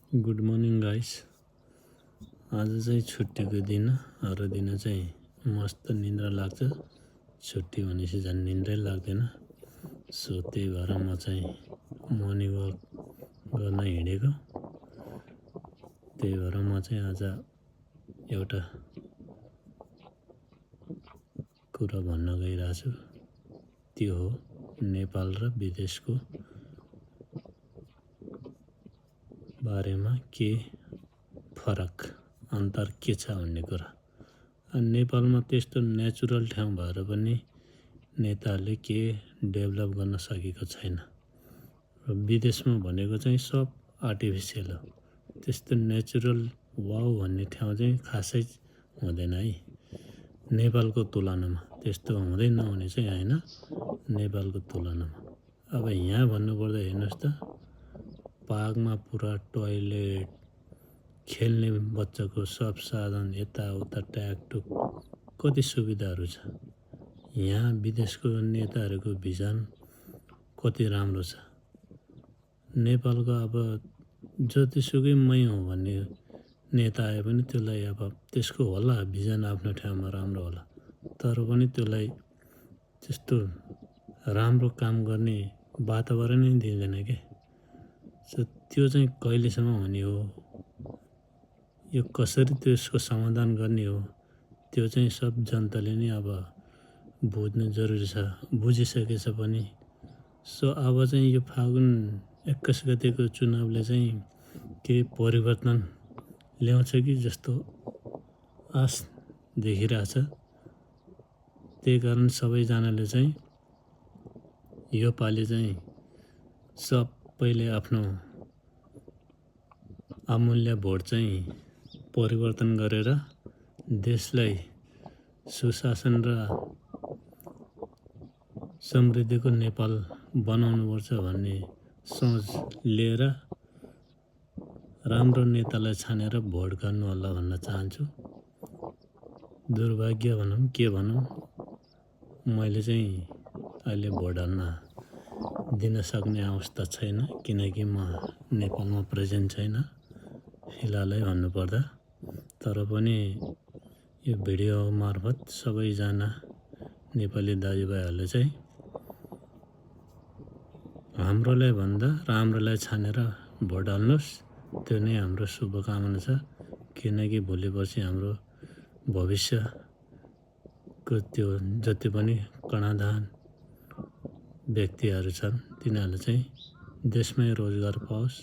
Good morning guys. आज चाहिँ छुट्टीको दिन, अरू दिन चाहिँ मस्त निन्द्रा लाग्छ। छुट्टी भनेपछि झन् निन्द्रै लाग्दैन। सो त्यही भएर म चाहिँ मर्निङ वक गर्न हिँडेको। त्यही भएर म चाहिँ आज एउटा कुरा भन्न गइरहेको छु। त्यो हो नेपाल र विदेशको बारेमा के फरक अन्तर के छ भन्ने कुरा। नेपालमा त्यस्तो नेचुरल ठाउँ भएर पनि नेताहरूले के डेभलप गर्न सकेको छैन। र विदेशमा भनेको चाहिँ सब आर्टिफिसियल हो। त्यस्तो नेचुरल वाउ भन्ने ठाउँ चाहिँ खासै हुँदैन है नेपालको तुलनामा। त्यस्तो हुँदै नहुने चाहिँ होइन नेपालको तुलनामा। अब यहाँ भन्नुपर्दा हेर्नुहोस् त, पार्कमा पुरा टोयलेट, खेल्ने बच्चाको सब साधन, यताउता ट्याकटुक कति सुविधाहरू छ। यहाँ विदेशको नेताहरूको भिजन कति राम्रो छ। नेपालको अब जतिसुकै मै हो भन्ने नेता आए पनि त्यसलाई अब त्यसको होला भिजन आफ्नो ठाउँमा राम्रो होला, तर पनि त्यसलाई त्यस्तो राम्रो काम गर्ने वातावरणै दिँदैन के। सो त्यो चाहिँ कहिलेसम्म हुने हो, यो कसरी त्यसको समाधान गर्ने हो, त्यो चाहिँ सब जनताले नै अब बुझ्नु जरुरी छ। बुझिसकेछ पनि। सो अब चाहिँ यो फागुन 21 गतेको चुनावले चाहिँ केही परिवर्तन ल्याउँछ कि जस्तो आश देखिरहेछ। त्यही कारण सबैजनाले चाहिँ यो पालि चाहिँ सबैले आफ्नो अमूल्य भोट चाहिँ परिवर्तन गरेर देशलाई सुशासन र समृद्धिको नेपाल बनाउनुपर्छ भन्ने सोच लिएर राम्रो नेतालाई छानेर भोट गर्नु होला भन्न चाहन्छु। दुर्भाग्य भनौँ के भनौँ, मैले चाहिँ अहिले भोट हाल्न दिन सक्ने अवस्था छैन, किनकि म नेपालमा प्रेजेन्ट छैन फिलहालै भन्नुपर्दा। तर पनि यो भिडियो मार्फत सबैजना नेपाली दाजुभाइहरूले चाहिँ हाम्रोलाई भन्दा राम्रोलाई छानेर भोट हाल्नुहोस्। त्यो नै हाम्रो शुभकामना छ, किनकि भोलिपर्सि हाम्रो भविष्यको त्यो जति पनि कर्णधार व्यक्तिहरू छन् तिनीहरूले चाहिँ देशमै रोजगार पाओस्,